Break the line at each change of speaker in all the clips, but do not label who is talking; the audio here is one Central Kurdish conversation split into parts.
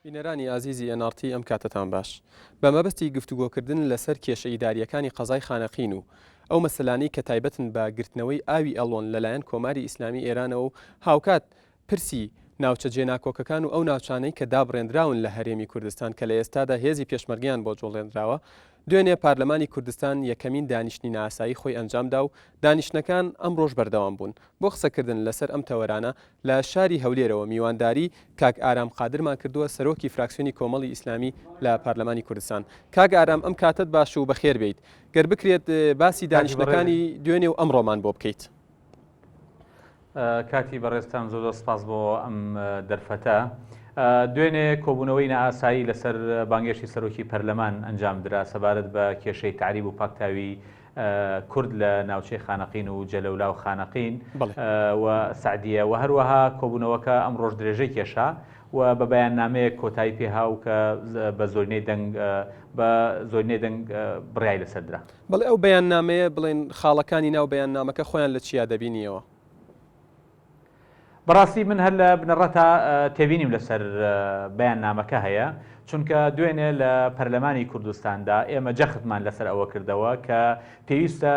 بینەرانی ئازیزی NRT ئەم کاتەتان باش. بە مەبەستی گفتوگۆکردن لەسەر کێشە ئیدارییەکانی قەزای خانەقین و ئەو مەسەلانەی کە تایبەتن بە گرتنەوەی ئاوی ئەڵوەن لەلایەن کۆماری ئیسلامی ئێرانەوە و هاوکات پرسی ناوچە جێناکۆکەکان و ئەو ناوچانەی کە دابڕێندراون لە هەرێمی کوردستان کە لە ئێستادا هێزی پێشمەرگەیان بۆ جوڵێندراوە، دوێنێ پارلەمانی کوردستان یەکەمین دانیشتنی نائاسایی خۆی ئەنجامدا و دانیشتنەکان ئەمڕۆش بەردەوام بوون. بۆ قسەکردن لەسەر ئەم تەوەرانە لە شاری هەولێرەوە میوانداری کاک ئارام قادرمان کردووە سەرۆکی فراکسیۆنی کۆمەڵی ئیسلامی لە پارلەمانی کوردستان. کاک ئارام ئەم کاتەت باش و بەخێر بێیت. گەر بکرێت باسی دانیشتنەکانی دوێنێ و ئەمڕۆمان بۆ بکەیت.
کاتی بەڕێزتان زۆر زۆر سپاس بۆ ئەم دەرفەتە. دوێنێ کۆبوونەوەی نائاسایی لەسەر بانگێشتی سەرۆکی پەرلەمان ئەنجام درا سەبارەت بە کێشەی تەعریب و پاکتاوی کورد لە ناوچەی خانەقین و جەلەولا و خانەقین و سەعدیە و هەروەها کۆبوونەوەکە ئەمڕۆش درێژەی کێشا و بە بەیاننامەیەک کۆتایی پێها و کە بە زۆرینەی دەنگ بە زۆرینەی دەنگ بڕیای لەسەر درا.
بەڵێ ئەو بەیاننامەیە بڵێن خاڵەکانی ناو بەیاننامەکە خۆیان لە چیا دەبینیەوە؟
بەڕاستی من هەر لە بنەڕەتا تێبینیم لەسەر بەیاننامەکە هەیە، چونکە دوێنێ لە پەرلەمانی کوردستاندا ئێمە جەختمان لەسەر ئەوە کردەوە کە پێویستە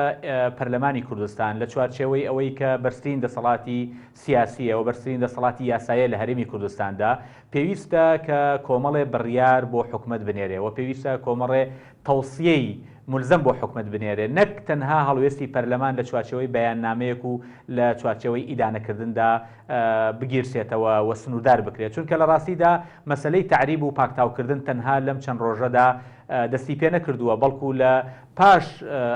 پەرلەمانی کوردستان لە چوارچێوەی ئەوەی کە بەرزترین دەسەڵاتی سیاسییە و بەرزترین دەسەڵاتی یاساییە لە هەرێمی کوردستاندا پێویستە کە کۆمەڵێ بڕیار بۆ حکومەت بنێرێ و پێویستە کۆمەڵێ تەوسیەی مولزەم بۆ حکومەت بنێرێ نەک تەنها هەڵوێستی پەرلەمان لە چوارچێوەی بەیاننامەیەک و لە چوارچێوەی ئیدانەکردندا بگیرسێتەوە و سنووردار بکرێت چونکە لە ڕاستیدا مەسەلەی تەعریب و پاکتاوکردن تەنها لەم چەند ڕۆژەدا دەستی پێ نەکردووە بەڵکو لە پاش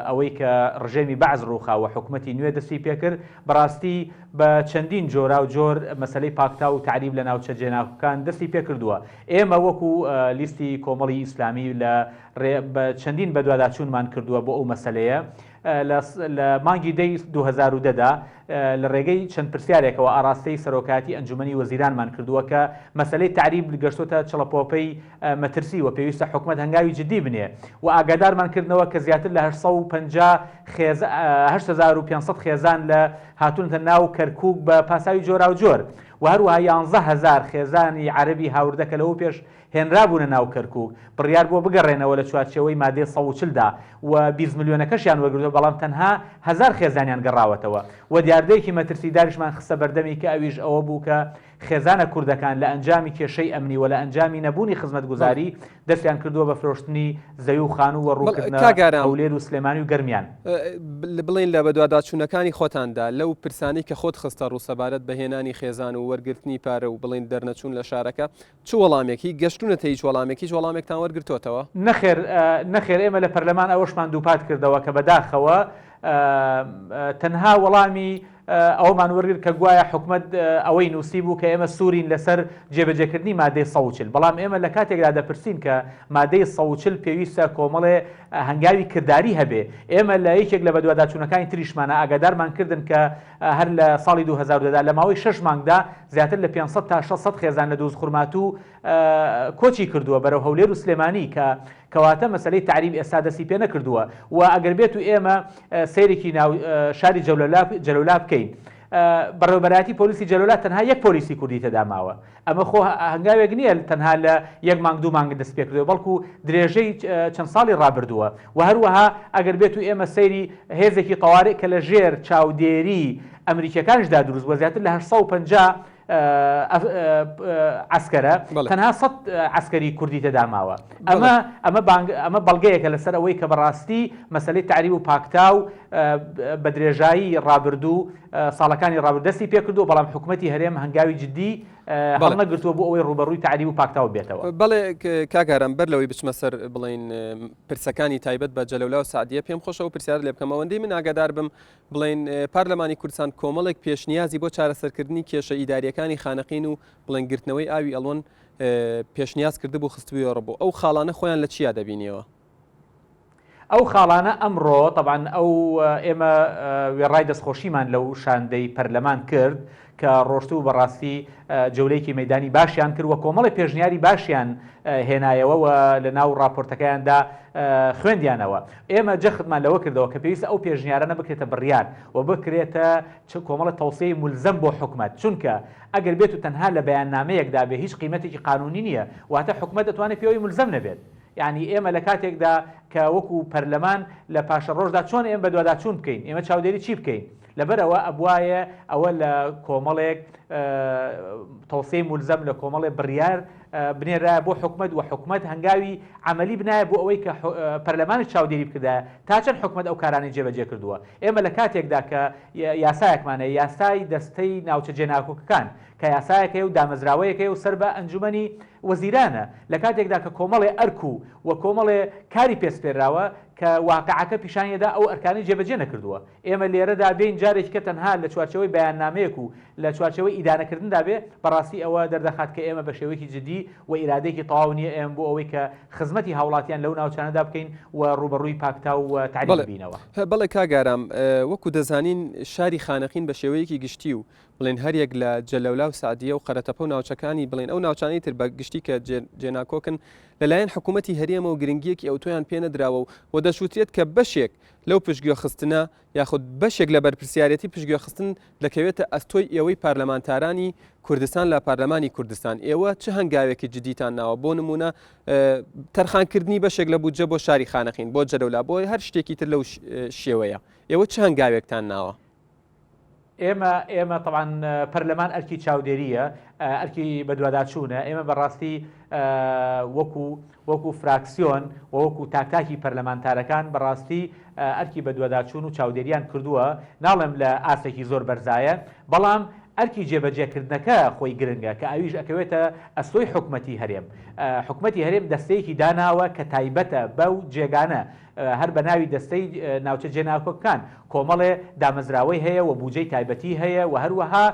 ئەوەی کە ڕژێمی بەعس ڕووخا و حکومەتی نوێ دەستی پێکرد بەڕاستی بە چەندین جۆراو جۆر مەسەلەی پاکتاو و تەعریب لە ناوچە جێناکۆکان دەستی پێکردووە ئێمە وەکو لیستی کۆمەڵی ئیسلامی لە ڕێ بە چەندین بەدواداچوونمان کردووە بۆ ئەو مەسەلەیە لە لە مانگی دەی 2010 دا لە ڕێگەی چەند پرسیارێکەوە ئاڕاستەی سەرۆکایەتی ئەنجومەنی وەزیرانمان کردووە کە مەسەلەی تەعریب گەشتۆتە چڵەپۆپەی مەترسی و پێویستە حکومەت هەنگاوی جدی بنێ و ئاگادارمان کردنەوە کە زیاتر لە 850 خێز 8500 خێزان لە هاتوونەتە ناو کەرکووک بە پاساوی جۆراوجۆر و هەروەها 11 هەزار خێزانی عەرەبی هاوردە کە لەوە پێش هێنرابوونە ناو کەرکووک، بڕیار بووە بگەڕێنەوە لە چوارچێوەی مادەی 140 دا و 20 ملیۆنەکەشیان وەرگرتووە، بەڵام تەنها هەزار خێزانیان گەڕاوەتەوە و دیاردەیەکی مەترسیداریشمان خستە بەردەمی کە ئەویش ئەوە بوو کە خێزانە کوردەکان لە ئەنجامی کێشەی ئەمنی و لە ئەنجامی نەبوونی خزمەتگوزاری دەستیان کردووە بە فرۆشتنی زەوی و خانوو و ڕووکردنە هەولێر و سلێمانی و گەرمیان.
بڵێین لە بەدواداچوونەکانی خۆتاندا لەو پرسانەی کە خۆت خستە ڕوو سەبارەت بە هێنانی خێزان و وەرگرتنی پارە و بڵێین دەرنەچوون لە شارەکە چ وەڵامێک هی گەشتوونەتە هیچ وەڵامێک هیچ وەڵامێکتان وەرگرتۆتەوە؟
نەخێر نەخێر ئێمە لە پەرلەمان ئەوەشمان دووپات کردەوە کە بەداخەوە تەنها وەڵامی ئەوەمان وەرگرت کە گوایە حکومەت ئەوەی نووسیبوو کە ئێمە سوورین لەسەر جێبەجێکردنی مادەی 140 بەڵام ئێمە لە کاتێکدا دەپرسین کە مادەی 140 پێویستە کۆمەڵێ هەنگاوی کرداری هەبێ ئێمە لە یەکێک لە بەدواداچوونەکانی تریشمانە ئاگادارمان کردن کە هەر لە ساڵی 2010 دا لە ماوەی شەش مانگدا زیاتر لە 500 تا 600 خێزان لە دووزخورماتوو کۆچی کردووە بەرەو هەولێر و سلێمانی کە کەواتە مەسەلەی تەعریب ئێستا دەستی پێ نەکردووە و ئەگەر بێت و ئێمە سەیرێکی ناو شاری جەلەولا بکەین بەڕێوەبەرایەتی پۆلیسی جەلەولا تەنها یەک پۆلیسی کوردی تێدا ماوە ئەمە خۆ هەنگاوێک نییە تەنها لە یەک مانگ دوو مانگ دەست پێکردووە بەڵکو درێژەی چەند ساڵی ڕابردووە و هەروەها ئەگەر بێت و ئێمە سەیری هێزێکی تەوارئ کە لە ژێر چاودێری ئەمریکیەکانیشدا دروست بووە زیاتر لە 850 عەسکەرە تەنها سەد عەسکەری کوردی تێدا ماوە ئەمە ئەمە بانگ ئەمە بەڵگەیەکە لەسەر ئەوەی کە بەڕاستی مەسەلەی تەعریب و پاکتاو بە درێژایی ڕابردوو ساڵەکانی ڕابردوو دەستی پێکردووە بەڵام حکومەتی هەرێم هەنگاوی جدی هەڵنەگرتووە بۆ ئەوەی ڕووبەڕووی تەعریب و پاکتاو بێتەوە.
بەڵێ کاک ئارام بەر لەوەی بچمە سەر بڵێین پرسەکانی تایبەت بە جەلەولا و سەعدیە پێم خۆشە ئەو پرسیارە لێ بکەم ئەوەندەی من ئاگادار بم بڵێین پارلەمانی کوردستان کۆمەڵێک پێشنیازی بۆ چارەسەرکردنی کێشە ئیدارییەکانی خانەقین و بڵێن گرتنەوەی ئاوی ئەڵوەن پێشنیاز کردبوو خستبوویەوە بۆ ئەو خاڵانە خۆیان لە چیا دەبینیەوە؟
ئەو خاڵانە ئەمڕۆ تەبعەن ئەو ئێمە وێڕای دەستخۆشیمان لەو شاندەی پەرلەمان کرد کە ڕۆشت و بەڕاستی جەولەیەکی مەیدانی باشیان کرد و کۆمەڵی پێشنیاری باشیان هێنایەوە و لە ناو ڕاپۆرتەکەیاندا خوێندیانەوە. ئێمە جەختمان لەوە کردەوە کە پێویستە ئەو پێشنیارانە بکرێتە بڕیار و بکرێتە کۆمەڵە تەوسیەی مولزەم بۆ حکومەت، چونکە ئەگەر بێت و تەنها لە بەیاننامەیەکدا بێ هیچ قیمەتێکی قانونی نییە، واتە حکومەت دەتوانێت پێوەی مولزەم نەبێت. یانی ئێمە لە کاتێکدا کە وەکو پەرلەمان لە پاشەڕۆژدا چۆن ئێمە بەدواداچوون بکەین، ئێمە چاودێری چی بکەین؟ لەبەرئەوە ئەبوایە ئەوە لە کۆمەڵێک تەوسیەی مولزەم، لە کۆمەڵێ بڕیار بنێرایە بۆ حکومەت و حکومەت هەنگاوی عەمەلی بنایە بۆ ئەوەی کە پەرلەمانیش چاودێری بکردایە تا چەند حکومەت ئەو کارانەی جێبەجێ کردووە. ئێمە لە کاتێکدا کە یاسایەکمان هەیە، یاسای دەستەی ناوچە جێناکۆکەکان، کە یاسایەک هەیە و دامەزراوەیەک هەیە و سەر بە ئەنجومەنی وەزیرانە، لە کاتێکدا کە کۆمەڵێ ئەرک و و کۆمەڵێ کاری پێ سپێراوە کە واقعەکە پیشانی ئەدا ئەو ئەرکانەی جێبەجێ نەکردووە. ئێمە لێرەدا بێین جارێکی کە تەنها لە چوارچێوەی بەیاننامەیەک و لە چوارچێوەی ئیدانەکردندا بێ، بەڕاستی ئەوە دەردەخات کە ئێمە بە شێوەیەکی جدی و ئیرادەیەکی تەواو نییە ئێمە بۆ ئەوەی کە خزمەتی هاوڵاتیان لەو ناوچانەدا بکەین و ڕووبەڕووی پاکتاو و تەعریب
بەڵێ
ببینەوە.
بەڵێ کاک ئارام، وەکو دەزانین شاری خانەقین بە شێوەیەکی گشتی و بڵێن هەریەک لە جەلەولا و سەعدیە و قەرەتەپە و ناوچەکانی بڵێن ئەو ناوچانەی تر بە گشتی کە جێناکۆکن لەلایەن حکوومەتی هەرێمەوە گرنگیەکی ئەوتۆیان پێ نەدراوە و و دەشوترێت کە بەشێک لەو پشتگوێخستنە یاخود بەشێک لە بەرپرسیارێتی پشتگوێخستن دەکەوێتە ئەستۆی ئێوەی پارلەمانتارانی کوردستان لە پارلەمانی کوردستان ئێوە چ هەنگاوێکی جدیتان ناوە بۆ نمونە تەرخانکردنی بەشێک لە بودجە بۆ شاری خانەقین بۆ جەلەولا بۆ هەر شتێکی تر لەو شێوەیە ئێوە چ هەنگاوێکتان ناوە؟
ئێمە ئێمە تەبعەن پەرلەمان ئەرکی چاودێرییە، ئەرکی بەدواداچوونە، ئێمە بەڕاستی وەکو وەکو فراکسیۆن و وەکو تاک تاکی پەرلەمانتارەکان بەڕاستی ئەرکی بەدواداچوون و چاودێریان کردووە، ناڵێم لە ئاستێکی زۆر بەرزایە، بەڵام ئەرکی جێبەجێکردنەکە خۆی گرنگە کە ئەویش ئەکەوێتە ئەستۆی حکومەتی هەرێم. حکومەتی هەرێم دەستەیەکی داناوە کە تایبەتە بەو جێگانە، هەر بە ناوی دەستەی ناوچە جێناکۆکەکان کۆمەڵێ دامەزراوەی هەیە و بوجەی تایبەتی هەیە و هەروەها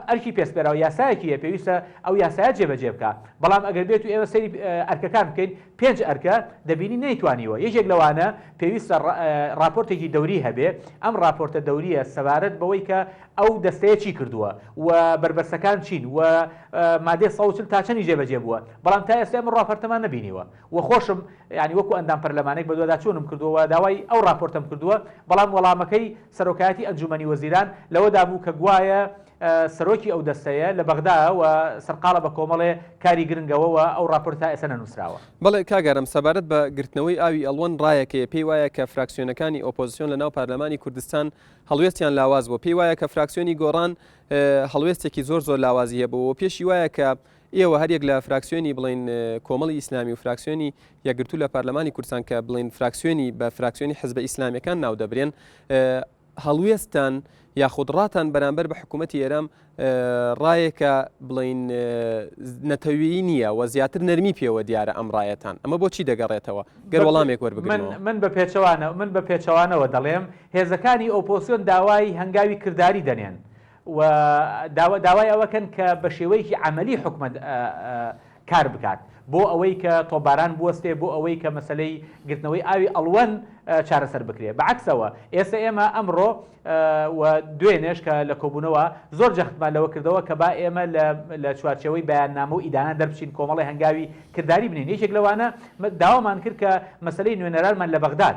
ئەرکی پێسپێراوە یاسایەکی هەیە پێویستە ئەو یاسایە جێبەجێ بکا بەڵام ئەگەر بێت و ئێمە سەیری ئەرکەکان بکەین پێنج ئەرکە دەبینی نەیتوانیوە یەکێک لەوانە پێویستە ڕاپۆرتێکی دەوری هەبێ ئەم ڕاپۆرتە دەوریە سەبارەت بەوەی کە ئەو دەستەیە چی کردووە و بەربەستەکان چین و مادەی 140 تا چەنی جێبەجێ بووە بەڵام تا ئێستا ئێمە ڕاپۆرتەمان نەبینیوە و خۆشم یانی وەکو ئەندام پەرلەمانێک بەدواداچوونم کردووە و داوای ئەو ڕاپۆرتەم کردووە، بەڵام وەڵامەکەی سەرۆکایەتی ئەنجوومەنی وەزیران لەوەدا بوو کە گوایە سەرۆکی ئەو دەستەیە لە بەغدایە و سەرقاڵە بە کۆمەڵێ کاری گرنگەوە و ئەو ڕاپۆرتە تا ئێستا نەنووسراوە.
بەڵێ کاک ئارام، سەبارەت بە گرتنەوەی ئاوی ئەڵوەن ڕایەک هەیە پێی وایە کە فراکسیۆنەکانی ئۆپۆزسیۆن لەناو پارلەمانی کوردستان هەڵوێستیان لاواز بووە، پێی وایە کە فراکسیۆنی گۆڕان هەڵوێستێکی زۆر زۆر لاوازی هەبوو و پێشی وایە کە ئێوە هەریەک لە فراکسیۆنی بڵێین کۆمەڵی ئیسلامی و فراکسیۆنی یەکگرتوو لە پارلەمانی کوردستان کە بڵێین فراکسیۆنی بە فراکسیۆنی حزبە ئیسلامیەکان ناو دەبرێن هەڵوێستان یاخود ڕاتان بەرامبەر بە حکوومەتی ئێران ڕایەکە بڵین نەتەویی نییە و زیاتر نەرمی پێوە دیارە ئەم ڕایەتان ئەمە بۆچی دەگەڕێتەوە گەر وەڵامێک وەربگرمەوە
من بە پێچەوانە من بە پێچەوانەوە دەڵێم هێزەکانی ئۆپۆسیۆن داوای هەنگاوی کرداری دەنێن و داوای ئەوە کەن کە بە شێوەیەکی عەمەلی حکومەت کار بکات بۆ ئەوەی کە تۆپباران بوەستێ بۆ ئەوەی کە مەسەلەی گرتنەوەی ئاوی ئەڵوەن چارەسەر بکرێ بەعەکسەوە ئێستا ئێمە ئەمڕۆ و دوێنێش کە لە کۆبوونەوە زۆر جەختمان لەوە کردەوە کە با ئێمە لە چوارچێوەی بەیاننامە و ئیدانە دەربچین کۆمەڵی هەنگاوی کرداری بنێین یەکێک لەوانە داوامان کرد کە مەسەلەی نوێنەرانمان لە بەغداد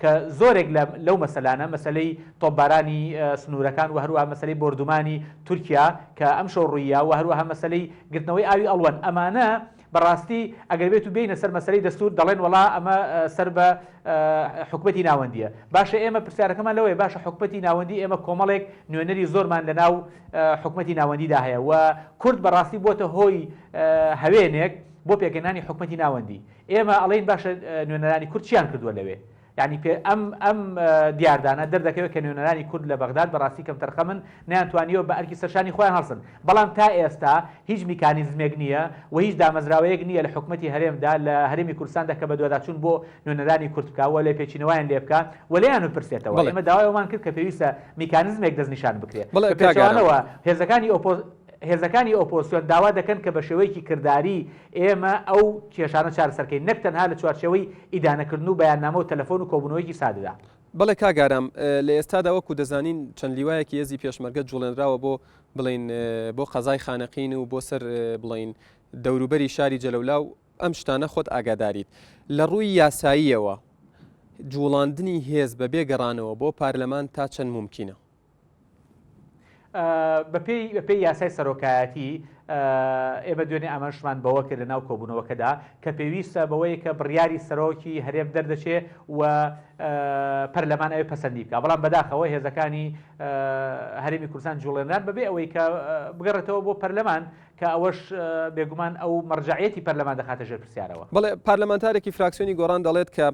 کە زۆرێک لە لەو مەسەلانە، مەسەلەی تۆپبارانی سنوورەکان و هەروەها مەسەلەی بۆردومانی تورکیا کە ئەمشەو ڕووییا و هەروەها مەسەلەی گرتنەوەی ئاوی ئەڵوەن، ئەمانە بە ڕاستی ئەگەر بێت و بێینە سەر مەسەلەی دەستوور دەڵێن وەڵا ئەمە سەر بە حکومەتی ناوەندییە. باشە ئێمە پرسیارەکەمان لەوەیە باشە حکومەتی ناوەندی ئێمە کۆمەڵێک نوێنەری زۆرمان لە ناو حکومەتی ناوەندیدا هەیە و کورد بە ڕاستی بووەتە هۆی هەوێنێک بۆ پێکهێنانی حکومەتی ناوەندی. ئێمە ئەڵێین باشە نوێنەرانی کورد چیان کردووە لەوێ؟ یانی پێ ئەم ئەم دیاردانە دەردەکەوێت کە نوێنەرانی کورد لە بەغداد بەڕاستی کەمتەرخەمن، نەیانتوانیوە بە ئەرکی سەرشانی خۆیان هەڵسن. بەڵام تا ئێستا هیچ میکانیزمێک نییە و هیچ دامەزراوەیەک نییە لە حکومەتی هەرێمدا لە هەرێمی کوردستاندا کە بەدواداچوون بۆ نوێنەرانی کورد بکا و لێپێچینەوەیان لێ بکا و لێیان بپرسێتەوە.
بەڵێ.
ئێمە داوای ئەوەمان کرد کە پێویستە میکانیزمێک دەستنیشان بکرێ.
بەڵێ
بە
کاک ئارام.
پێچەوانەوە هێزەکانی ئۆپۆ. هێزەکانی ئۆپۆزسیۆن داوا دەکەن کە بە شێوەیەکی کرداری ئێمە ئەو کێشانە چارەسەر کەین نەک تەنها لە چوارچێوەی ئیدانەکردن و بەیاننامە و تەلەفۆن و کۆبوونەوەیەکی سادەدا.
بەڵێ کاک ئارام، لە ئێستادا وەکو دەزانین چەند لیوایەکی هێزی پێشمەرگە جوڵێنراوە بۆ بڵێین بۆ قەزای خانەقین و بۆ سەر بڵێین دەوروبەری شاری جەلەولا و ئەم شتانە خۆت ئاگاداریت. لە ڕووی یاساییەوە جوڵاندنی هێز بە بێ گەڕانەوە بۆ پارلەمان تا چەند مومکینە؟
بەپێی بەپێی یاسای سەرۆکایەتی ئێمە دوێنێ ئاماژمان بەوە کرد لەناو کۆبوونەوەکەدا کە پێویستە بەوەی کە بڕیاری سەرۆکی هەرێم دەردەچێ و پەرلەمان ئەوێ پەسەندی بکە بەڵام بەداخەوە هێزەکانی هەرێمی کوردستان جوڵێنران بەبێ ئەوەی کە بگەڕێتەوە بۆ پەرلەمان کە ئەوەش بێگومان ئەو مەرجەعیەتی پەرلەمان دەخاتە ژێر پرسیارەوە.
بەڵێ پارلەمانتارێکی فراکسیۆنی گۆڕان دەڵێت کە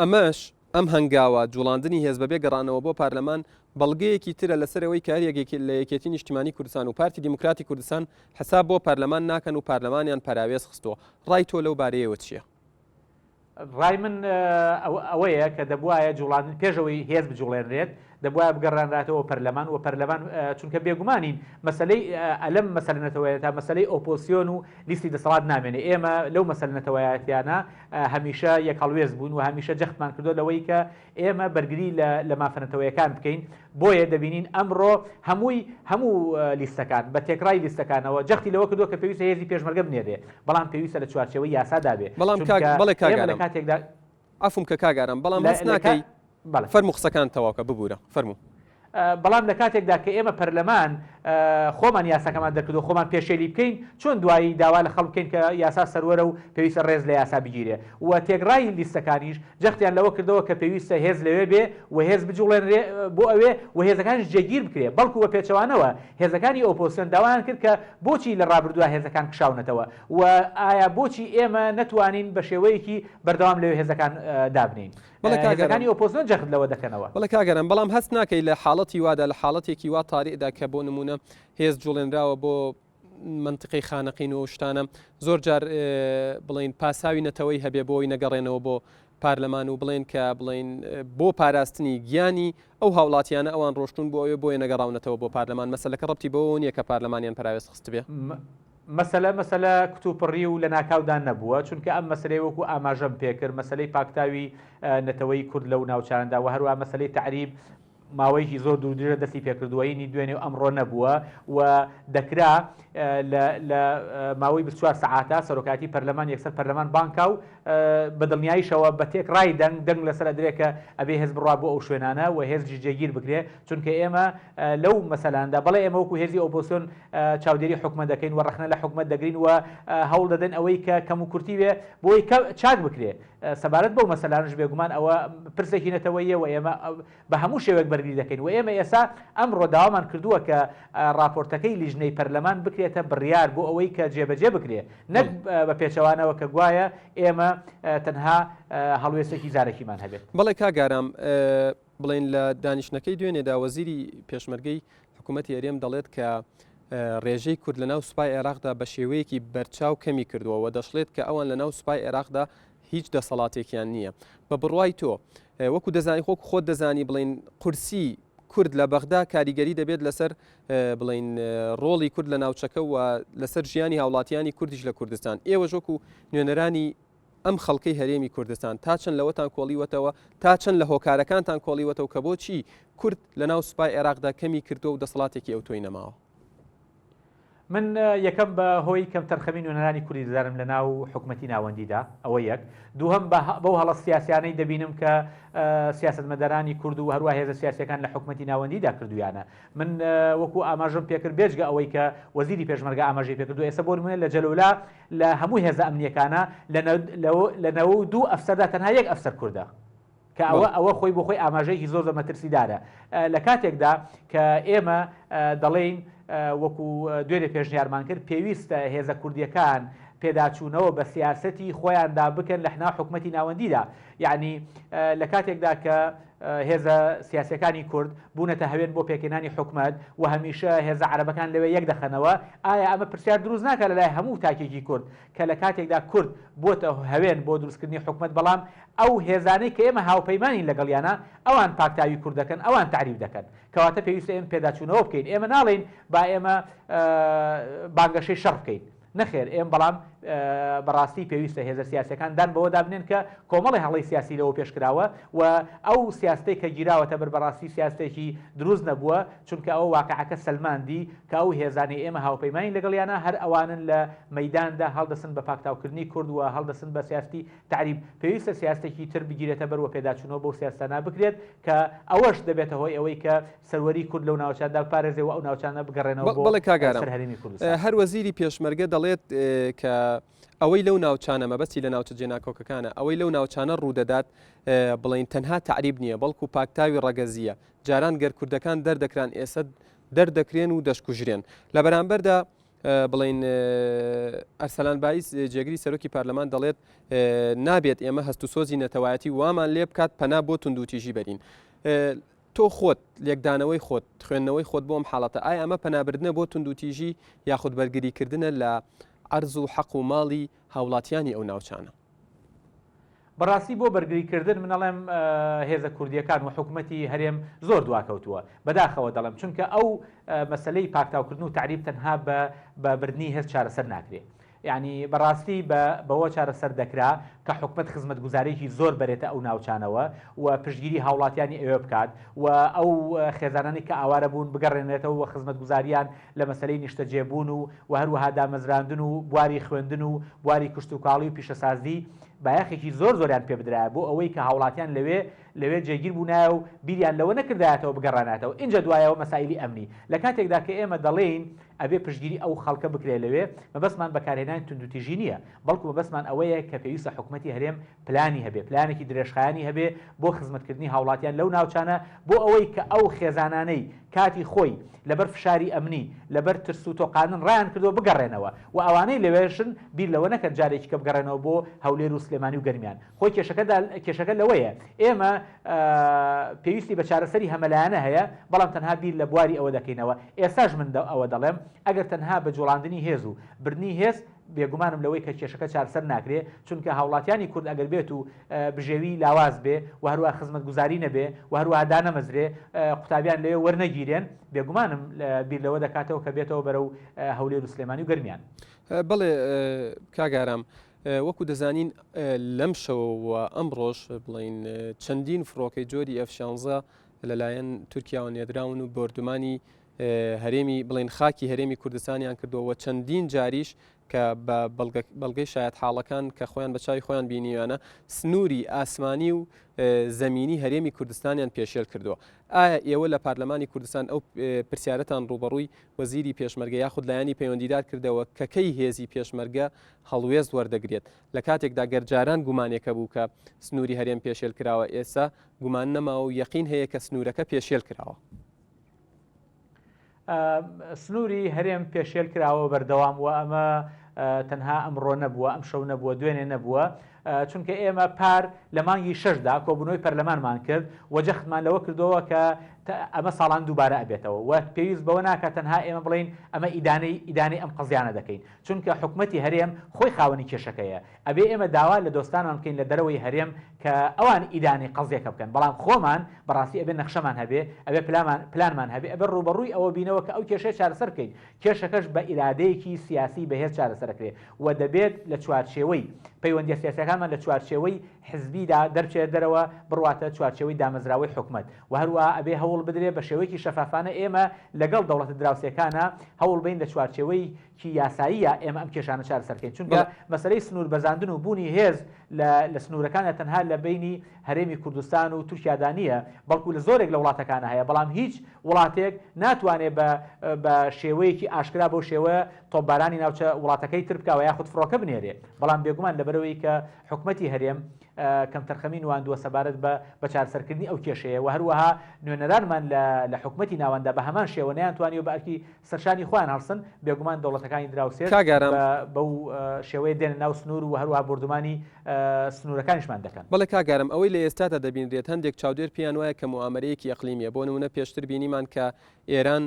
ئەمەش ئەم هەنگاوە، جوڵاندنی هێز بەبێ گەڕانەوە بۆ پارلەمان، بەڵگەیەکی ترە لەسەر ئەوەی کە هەریەک لە یەکێتی نیشتیمانی کوردستان و پارتی دیموکراتی کوردستان حساب بۆ پارلەمان ناکەن و پارلەمانیان پەراوێز خستووە. ڕای تۆ لەو بارەیەوە چییە؟
ڕای من ئەوەیە کە دەبوایە جوڵاندن پێش ئەوەی هێز بجوڵێنرێت دەبوایە بگەڕێنراتەوە پەرلەمان و پەرلەمان چونکە بێگومانین مەسەلەی ئەلەم مەسەلە نەتەوەیەتە مەسەلەی ئۆپۆسیۆن و لیستی دەسەڵات نامێنێ ئێمە لەو مەسەلە نەتەوەیەتیانە هەمیشە یەک هەڵوێست بوون و هەمیشە جەختمان کردووە لەوەی کە ئێمە بەرگری لە لە مافە نەتەوەیەکان بکەین بۆیە دەبینین ئەمڕۆ هەمووی هەموو لیستەکان بە تێکڕای لیستەکانەوە جەختی لەوە کردووە کە پێویستە هێزی پێشمەرگە بنێرێ بەڵام پێویستە لە چوارچێوەی یاسادا بێ
بەڵام کاک
چونکە
بەڵێ کاک
ئێمە لە
ئارام
کاتێکدا
عەفوم کە کاک ئارام بەڵام
لە
هەست
لە کا
ناکەی
بەڵێ.
فەرموو قسەکانت تەواو کە ببورە فەرموو.
بەڵام لە کاتێکدا کە ئێمە پەرلەمان خۆمان یاساکەمان دەرکردووە خۆمان پێشێلی بکەین چۆن دوایی داوا لە خەڵک بکەین کە یاسا سەروەرە و پێویستە ڕێز لە یاسا بگیرێ و تێکڕای لیستەکانیش جەختیان لەوە کردەوە کە پێویستە هێز لەوێ بێ و هێز بجوڵێنرێ بۆ ئەوێ و هێزەکانیش جێگیر بکرێ بەڵکو بە پێچەوانەوە هێزەکانی ئۆپۆزسیۆن داوایان کرد کە بۆچی لە ڕابردووە هێزەکان کشاونەتەوە و ئایا بۆچی ئێمە نەتوانین بە شێوەیەکی بەردەوام لەوێ هێزەکان دابنێین؟
بەڵێ کاک ئارام.
هێزەکانی ئۆپۆزسیۆن جەخت لەوە دەکەنەوە.
بەڵێ کاک ئارام، بەڵام هەست ناکەی لە حاڵەتی وادا، لە حاڵەتێکی وا تاریئدا کە بۆ نموونە هێز جوڵێنراوە بۆ مەنتیقەی خانەقین و ئەو شتانە، زۆر جار بڵێین پاساوی نەتەوەی هەبێ بۆ ئەوەی نەگەڕێنەوە بۆ پارلەمان و بڵێن کە بڵێین بۆ پاراستنی گیانی ئەو هاوڵاتیانە ئەوان ڕۆشتوون بۆ ئەوێ بۆیە نەگەڕاونەتەوە بۆ پارلەمان، مەسەلەکە ڕەبتی بەوەوە نییە کە پارلەمانیان پەراوێز خستبێ.
مەسەلە مەسەلە کتوپڕی و لەناکاودا نەبووە، چونکە ئەم مەسەلەیە وەکو ئاماژەم پێکرد مەسەلەی پاکتاوی نەتەوەیی کورد لەو ناوچانەدا و هەروەها مەسەلەی تەعریب ماوەیەکی زۆر دوورودرێژە دەستی پێکردووە هینی دوێنێ و ئەمڕۆ نەبووە و دەکرا لە لە ماوەی 24 سەعاتا سەرۆکایەتی پەرلەمان یەکسەر پەرلەمان بانگ کا و بە دڵنیاییشەوە بە تێکڕای دەنگ دەنگ لەسەر ئەدرێ کە ئەبێ هێز بڕوا بۆ ئەو شوێنانە و هێزیش جێگیر بکرێ چونکە ئێمە لەو مەسەلاندا بەڵێ ئێمە وەکو هێزی ئۆپۆزسیۆن چاودێری حکومەت دەکەین و ڕەخنە لە حکومەت دەگرین و هەوڵ دەدەین ئەوەی کە کەموکورتی بێ بۆی کە چاک بکرێ سەبارەت بەو مەسەلانەش بێگومان ئەوە پرسێکی نەتەوەییە و ئێمە بە هەموو شێوەیەک بەرگری دەکەین و ئێمە ئێستا ئەمڕۆ داوامان کردووە کە ڕاپۆرتەکەی لیژنەی پەرلەمان بکرێتە بڕیار بۆ ئەوەی کە جێبەجێ بکرێ نەک بە پێچەوانەوە کە گوایە ئێمە تەنها هەڵوێستێکی زارەکیمان هەبێت.
بەڵێ کاک ئارام، بڵێین لە دانیشتنەکەی دوێنێدا وەزیری پێشمەرگەی حکوومەتی هەرێم دەڵێت کە ڕێژەی کورد لەناو سوپای عێراقدا بە شێوەیەکی بەرچاو کەمی کردووە و دەشڵێت کە ئەوان لەناو سوپای عێراقدا هیچ دەسەڵاتێکیان نییە. بە بڕوای تۆ وەکو دەزانی خۆک خۆت دەزانی بڵین قورسی کورد لە بەغدا کاریگەری دەبێت لەسەر بڵین ڕۆڵی کورد لە ناوچەکە و لەسەر ژیانی هاوڵاتیانی کوردیش لە کوردستان ئێوەش وەکو نوێنەرانی ئەم خەڵکەی هەرێمی کوردستان تا چەند لەوەتان کۆڵیوەتەوە، تا چەند لە هۆکارەکانتان کۆڵیوەتەوە کە بۆچی کورد لەناو سوپای عێراقدا کەمی کردووە و دەسەڵاتێکی ئەوتۆی نەماوە؟
من یەکەم بە هۆی کەمتەرخەمی نوێنەرانی کوردی دەزانم لە ناو حکومەتی ناوەندیدا، ئەوە یەک. دووهەم بە بەو هەڵە سیاسیانەی دەبینم کە سیاسەتمەدارانی کورد و هەروا هێزە سیاسیەکان لە حکومەتی ناوەندیدا کردوویانە. من وەکو ئاماژەم پێکرد بێجگە ئەوەی کە وەزیری پێشمەرگە ئاماژەی پێکردووە ئێستا بۆ نموونە لە جەلەولا لە هەموو هێزە ئەمنییەکانە لە 92 ئەفسەردا تەنها یەک ئەفسەر کوردە کە ئەوە ئەوە خۆی بۆ خۆی ئاماژەیەکی زۆر زۆر مەترسیدارە لە کاتێکدا کە ئێمە دەڵێین وەکو دوێنێ پێشنیارمان کرد پێویستە هێزە کوردیەکان. پێداچوونەوە بە سیاسەتی خۆیاندا بکەن لە ناو حکومەتی ناوەندیدا. یەعنی لە کاتێکدا کە هێزە سیاسیەکانی کورد بوونەتە هەوێن بۆ پێکهێنانی حکومەت و هەمیشە هێزە عەرەبەکان لەوێ یەک دەخەنەوە، ئایا ئەمە پرسیار دروست ناکات لەلای هەموو تاکێکی کورد کە لە کاتێکدا کورد بووەتە هەوێن بۆ دروستکردنی حکومەت بەڵام ئەو هێزانەی کە ئێمە هاوپەیمانین لەگەڵیانا ئەوان پاکتاوی کورد دەکەن ئەوان تەعریب دەکەن کەواتە پێویستە ئێمە پێداچوونەوە بکەین ئێمە ناڵێین با ئێمە بانگەشەی شەڕ بکەین نەخێر ئێم بەڵام بەڕاستی پێویستە هێزە سیاسیەکان دان بەوەدا بنێن کە کۆمەڵی هەڵەی سیاسی لەوە پێش کراوە و ئەو سیاستەی کە گیراوەتە بەر بەڕاستی سیاستێکی دروست نەبووە چونکە ئەوە واقعەکە سەلماندی کە ئەو هێزانەی ئێمە هاوپەیمانین لەگەڵیانە هەر ئەوانن لە مەیداندا هەڵدەسن بە پاکتاوکردنی کورد و هەڵدەسن بە سیاستی تەعریب پێویستە سیاستێکی تر بگیرێتە بەر و پێداچوونەوە بەو سیاستانە بکرێت کە ئەوەش دەبێتە هۆی ئەوەی کە سەروەری کورد لەو ناوچاندا بپارێزێ و ئەو ناوچانە بگەڕێنەوە بۆ
بەڵێ کاک ئارام
سەر هەرێمی کوردستان.
هەر وەزیری پێشمەرگە دەڵێت کە ئەوەی لەو ناوچانە مەبەستی لە ناوچە جێناکۆکەکانە ئەوەی لەو ناوچانە ڕوودەدات بڵێین تەنها تەعریب نییە بەڵکو پاکتاوی ڕەگەزییە جاران گەر کوردەکان دەردەکران ئێستا دەردەکرێن و دەشکوژرێن لە بەرامبەردا بڵێین ئەرسەلان بایز جێگری سەرۆکی پەرلەمان دەڵێت نابێت ئێمە هەست و سۆزی نەتەوایەتی وامان لێ بکات پەنا بۆ توندوتیژی بەرین. تۆ خۆت لێکدانەوەی خۆت خوێندنەوەی خۆت بۆ ئەم حاڵەتە ئایا ئەمە پەنابردنە بۆ توندوتیژی یاخود بەرگریکردنە لە عەرز و حەق و ماڵی هاوڵاتیانی ئەو ناوچانە؟
بەڕاستی بۆ بەرگری کردن من ئەڵێم هێزە کوردیەکان و حکومەتی هەرێم زۆر دواکەوتووە بەداخەوە دەڵێم چونکە ئەو مەسەلەی پاکتاوکردن و تەعریب تەنها بە بە بردنی هێز چارەسەر ناکرێ یانی بەڕاستی بە بەوە چارەسەر دەکرا کە حکومەت خزمەتگوزارێکی زۆر بەرێتە ئەو ناوچانەوە و پشتگیری هاوڵاتیانی ئەوێ بکات و ئەو خێزانانی کە ئاوارە بوون بگەڕێنێتەوە و خزمەتگوزاریان لە مەسەلەی نیشتەجێبوون و و هەروەها دامەزراندن و بواری خوێندن و بواری کشتوکاڵی و پیشەسازی بایەخێکی زۆر زۆریان پێ بدرایە بۆ ئەوەی کە هاوڵاتیان لەوێ لەوێ جێگیر بوونایە و بیریان لەوە نەکردایەتەوە بگەڕانایەتەوە ئینجا دوایەوە مەسائیلی ئەمنی لە کاتێکدا کە ئێمە دەڵێین ئەبێ پشتگیری ئەو خەڵکە بکرێ لەوێ مەبەستمان بەکارهێنانی توندوتیژی نییە بەڵکو مەبەستمان ئەوەیە کە پێویستە حکومەتی هەرێم پلانی هەبێ، پلانێکی درێژخایەنی هەبێ بۆ خزمەتکردنی هاوڵاتیان لەو ناوچانە، بۆ ئەوەی کە ئەو خێزانانەی کاتی خۆی لەبەر فشاری ئەمنی، لەبەر ترس و تۆقاندن ڕایانکردووە بگەڕێنەوە و ئەوانەی لەوێشن بیر لەوە نەکەن جارێکی کە بگەڕێنەوە بۆ هەولێر و سلێمانی و گەرمیان. خۆی کێشەکەدا کێشەکە لەوەیە ئێمە پێویستی بە چارەسەری هەمەلایەنە هەیە، بەڵام تەنها بیر لە بواری ئەوە دەکەینەوە. ئێستاش من ئەوە دەڵێم ئەگەر تەنها بە جوڵاندنی هێز و بردنی هێز بێگومانم لەوەی کە کێشەکە چارسەر ناکرێ، چونکە هاوڵاتیانی کورد ئەگەر بێت و بژێوی لاواز بێ و هەروەها خزمەتگوزاری نەبێ و هەروەها دانەمەزرێ، قوتابیان لەوێ وەرنەگیرێن، بێگومانم بیر لەوە دەکاتەوە کە بێتەوە بەرەو هەولێر و سلێمانی و گەرمیان.
بەڵێ کاک ئارام، وەکو دەزانین لەم شەوە و ئەمڕۆش بڵێین چەندین فڕۆکەی جۆری ئێف شانزە لەلایەن تورکیاوە نێردراون و بۆردومانی هەرێمی بڵێن خاکی هەرێمی کوردستانیان کردووە و چەندین جاریش کە بە بەڵگەی شایەتحاڵەکان کە خۆیان بە چاوی خۆیان بینیویانە سنووری ئاسمانی و زەمینی هەرێمی کوردستانیان پێشێل کردووە. ئایا ئێوە لە پارلەمانی کوردستان ئەو پرسیارەتان ڕووبەڕووی وەزیری پێشمەرگە یاخود لایەنی پەیوەندیدار کردەوە کە کەی هێزی پێشمەرگە هەڵوێست وەردەگرێت لە کاتێکدا گەر جاران گومانێک هەبوو کە سنووری هەرێم پێشێل کراوە ئێستا گومان نەماوە و یەقین هەیە کە سنوورەکە پێشێل کراوە؟
سنووری هەرێم پێشێل کراوە بەردەوام و ئەمە تەنها ئەمڕۆ نەبووە ئەم شەو نەبووە دوێنێ نەبووە چونکە ئێمە پار لە مانگی شەشدا کۆبوونەوەی پەرلەمانمان کرد و جەختمان لەوە کردەوە کە ئەمە ساڵان دووبارە ئەبێتەوە و پێویست بەوە ناکات تەنها ئێمە بڵین ئەمە ئیدانەی ئیدانەی ئەم قەزیانە دەکەین چونکە حکومەتی هەرێم خۆی خاوەنی کێشەکەیە ئەبێ ئێمە داوا لە دۆستانمان بکەین لە دەرەوەی هەرێم کە ئەوان ئیدانەی قەزیەکە بکەن بەڵام خۆمان بەڕاستی ئەبێ نەخشەمان هەبێ ئەبێ پلامان پلانمان هەبێ ئەبێ ڕووبەڕووی ئەوە بینەوە کە ئەو کێشەیە چارەسەر بکەین کێشەکەش بە ئیرادەیەکی سیاسی بەهێز چارەسەرەکرێ و دەبێت لە چوارچێوەی پەیوەندیە سیاسیەکانمان لە چوارچێوەی حزبیدا دەربچێتە دەرەوە بڕواتە چوارچێوەی دامەزراوەی حکومەت و هەروەها ئەبێ هەوڵ بدرێ بە شێوەیەکی شەفافانە ئێمە لەگەڵ دەوڵەتە دراوسێکانا هەوڵ بەین لە چوارچێوەی کی یاساییە ئێمە ئەم کێشانە چارەسەر بکەین چونکە مەسەلەی سنوور بەزاندن و بوونی هێز لە لە سنوورەکاندا تەنها لە بەینی هەرێمی کوردستان و تورکیادا نییە بەڵکو لە زۆرێک لە وڵاتەکانە هەیە بەڵام هیچ وڵاتێک ناتوانێت بە بە شێوەیەکی ئاشکرا بەو شێوەیە. تۆپبارانی ناوچە وڵاتەکەی تر بکا و یاخود فڕۆکە بنێرێ بەڵام بێگومان لەبەرئەوەی کە حکومەتی هەرێم کەمتەرخەمی نواندووە سەبارەت بە بە چارەسەرکردنی ئەو کێشەیە و هەروەها نوێنەرانمان لە لە حکومەتی ناوەندا بە هەمان شێوە نەیانتوانیوە بە ئەرکی سەرشانی خۆیان هەڵسن، بێگومان دەوڵەتەکانی دراوسێش
کاک ئارام.
بە بەو شێوەیە دێنە ناو سنوور و هەروەها بۆردومانی سنوورەکانیشمان دەکەن.
بەڵێ کاک ئارام، ئەوەی لە ئێستادا دەبینرێت هەندێک چاودێر پێیان وایە کە موئامەرەیەکی ئەقلیمیە، بۆ نموونە پێشتر بینیمان کە ئێران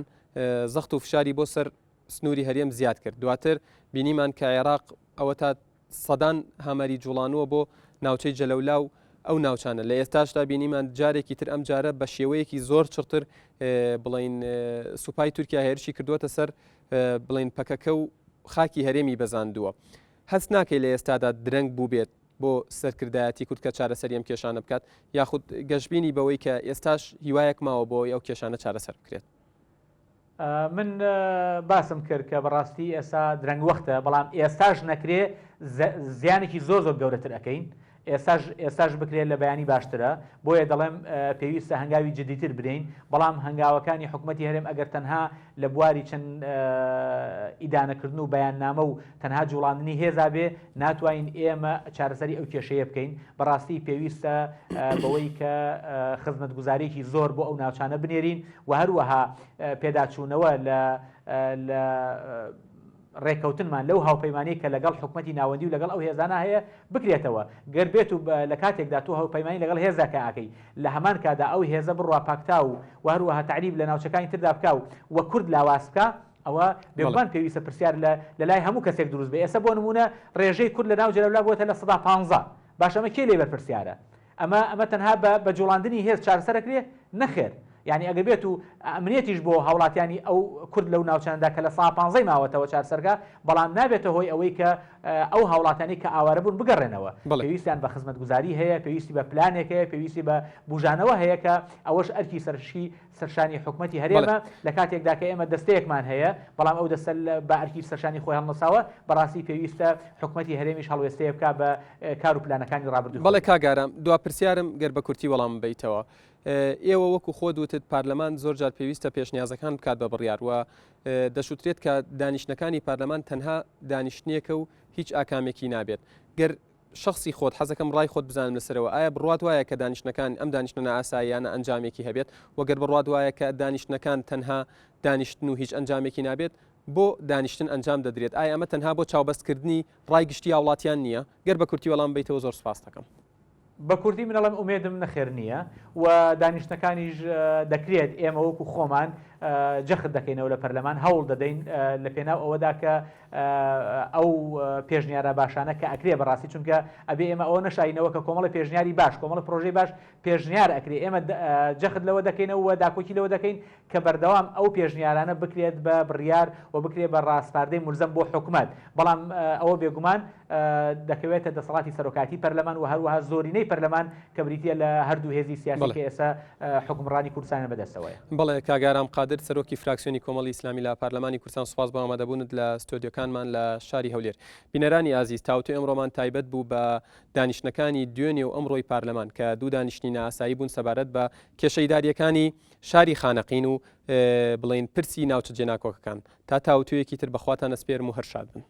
زەخت و فشاری بۆ سەر سنووری هەرێم زیاد کرد، دواتر بینیمان کە عێراق ئەوەتا سەدان هامەری جوڵانووە بۆ ناوچەی جەلەولا و ئەو ناوچانە لە ئێستاشدا بینیمان جارێکی تر ئەم جارە بە شێوەیەکی زۆر چڕتر بڵین سوپای تورکیا هێرشی کردووەتە سەر بڵین پەکەکە و خاکی هەرێمی بەزاندووە هەست ناکەی لە ئێستادا درەنگ بووبێت بۆ سەرکردایەتی کورد کە چارەسەری ئەم کێشانە بکات یاخود گەشببینی بەوەی کە ئێستاش هیوایەک ماوە بۆ ئەو کێشانە چارەسەر بکرێت.
من باسم کرد کە بەڕاستی ئێستا درەنگ وەختە بەڵام ئێستاش نەکرێ زیانێکی زۆر زۆر گەورەتر ئەەکەین ئێستاش ئێستاش بکرێت لە بەیانی باشترە بۆیە دەڵێم پێویستە هەنگاوی جدیتر برین بەڵام هەنگاوەکانی حکوومەتتی هەرێم ئەگەر تەنها لە بواری چەند ئیدانەکردن و بەیاننامە و تەنها جوڵاندنی هێزا بێ ناتوانین ئێمە چارەسەری ئەو کێشەیە بکەین بەڕاستی پێویستە بەوەی کە خزمەتگوزارێکی زۆر بۆ ئەو ناوچانە بنێرین و هەروەها پێداچوونەوە لە لە ڕێککەوتنمان لەو هاوپەیمانیەی کە لەگەڵ حکومەتی ناوەندی و لەگەڵ ئەو هێزانە هەیە بکرێتەوە گەر بێت و لە کاتێکدا تۆ هاوپەیمانی لەگەڵ هێزەکە ئەکەی لە هەمان کادا ئەو هێزە بڕوا پاکتاو و هەروەها تەعریب لە ناوچەکانی تردا بکا و و کورد لاواز بکا ئەوە بێگومان پێویستە پرسیار لە لە لای هەموو کەسێک دروست بێ ئێستا بۆ نموونە ڕێژەی کورد لە ناو جەلەولا بووەتە 15% باشە ئەمە کێ لێی بەرپرسیارە ئەمە ئەمە تەنها بە بە جوڵاندنی هێز چارەسەر ئەکرێ؟ نەخێر. یانی ئەگەر بێت و ئەمنیەتیش بۆ هاوڵاتیانی ئەو کورد لەو ناوچانەدا کە لە سا پانزەی ماوەتەوە چارسەرکا، بەڵام نابێتە هۆی ئەوەی کە ئەو هاوڵاتیانەی کە ئاوارە بوون بگەڕێنەوە.
بەڵێ.
پێویستیان بە خزمەتگوزاری هەیە، پێویستی بە پلانێک هەیە، پێویستی بە بوژانەوە هەیە کە ئەوەش ئەرکی سەرشی سەرشانی حکومەتی
بەڵێ.
هەرێمە، لە کاتێکدا کە ئێمە دەستەیەکمان هەیە، بەڵام ئەو دەستە بە ئەرکی سەرشانی خۆی هەڵنەساوە، بەڕاستی پێویستە حکومەتی هەرێمیش هەڵوێستەیە بکا بە کار و پلانەکانی ڕابردووی
بەڵێ
خۆی.
کاک ئارام، دوا پرسیارم گەر بە کورتی وەڵامم بەیتەوە. ئێوە وەکو خۆت وتت پارلەمان زۆر جار پێویستە پێشنیازەکان بکات بە بڕیار و دەشوترێت کە دانیشتنەکانی پارلەمان تەنها دانیشتنێکە و هیچ ئاکامێکی نابێت. گەر شەخسی خۆت حەزەکەم ڕای خۆت بزانم لەسەرەوە ئایا بڕوات وایە کە دانیشتنەکان ئەم دانیشتنە نائاساییانە ئەنجامێکی هەبێت و گەر بڕوات وایە کە دانیشتنەکان تەنها دانیشتن و هیچ ئەنجامێکی نابێت بۆ دانیشتن ئەنجام دەدرێت ئایا ئەمە تەنها بۆ چاوبەستکردنی ڕای گشتی هاوڵاتیان نییە؟ گەر بە کورتی وەڵام بەیتەوە زۆر سوپاست دەکەم.
بە کورتی من ئەڵێم ئومێدم نەخێر نییە و دانیشتنەکانیش دەکرێت ئێمە وەکو خۆمان جەخت دەکەینەوە لە پەرلەمان هەوڵ دەدەین لە پێناو ئەوەدا کە ئەو پێشنیارە باشانە کە ئەکرێ بەڕاستی چونکە ئەبێ ئێمە ئەوە نەشارینەوە کە کۆمەڵی پێشنیاری باش کۆمەڵی پرۆژەی باش پێشنیار ئەکرێ ئێمە جەخت لەوە دەکەینەوە و داکۆکی لەوە دەکەین کە بەردەوام ئەو پێشنیارانە بکرێت بە بڕیار و بکرێت بە ڕاسپاردەی مولزەم بۆ حکومەت، بەڵام ئەوە بێگومان دەکەوێتە دەسەڵاتی سەرۆکایەتی پەرلەمان و هەروەها زۆرینەی پەرلەمان کە بریتییە لە هەردوو هێزی سیاسی کە ئێستا حوکمڕانی کوردستانیان بەدەستەوەیە.
بەڵێ کاک ئارام قادر سەرۆکی فراکسیۆنی کۆمەڵی ئیسلامی لە پارلەمانی کوردستان سوپاس بۆ ئامادەبوونت لە ستۆدیۆکانمان لە شاری هەولێر. بینەرانی ئازیز تاوتوێ ئەمڕۆمان تایبەت بوو بە دانیشتنەکانی دوێنێ و ئەمڕۆی پارلەمان کە دوو دانیشتنی نائاسایی بوون سەبارەت بە کێشە ئیدارییەکانی شاری خانەقین و بڵێین پرسی ناوچە جێناکۆکەکان. تا تاوتوێیەکی تر بە خواتان ئەسپێرم و هەر شاد بن.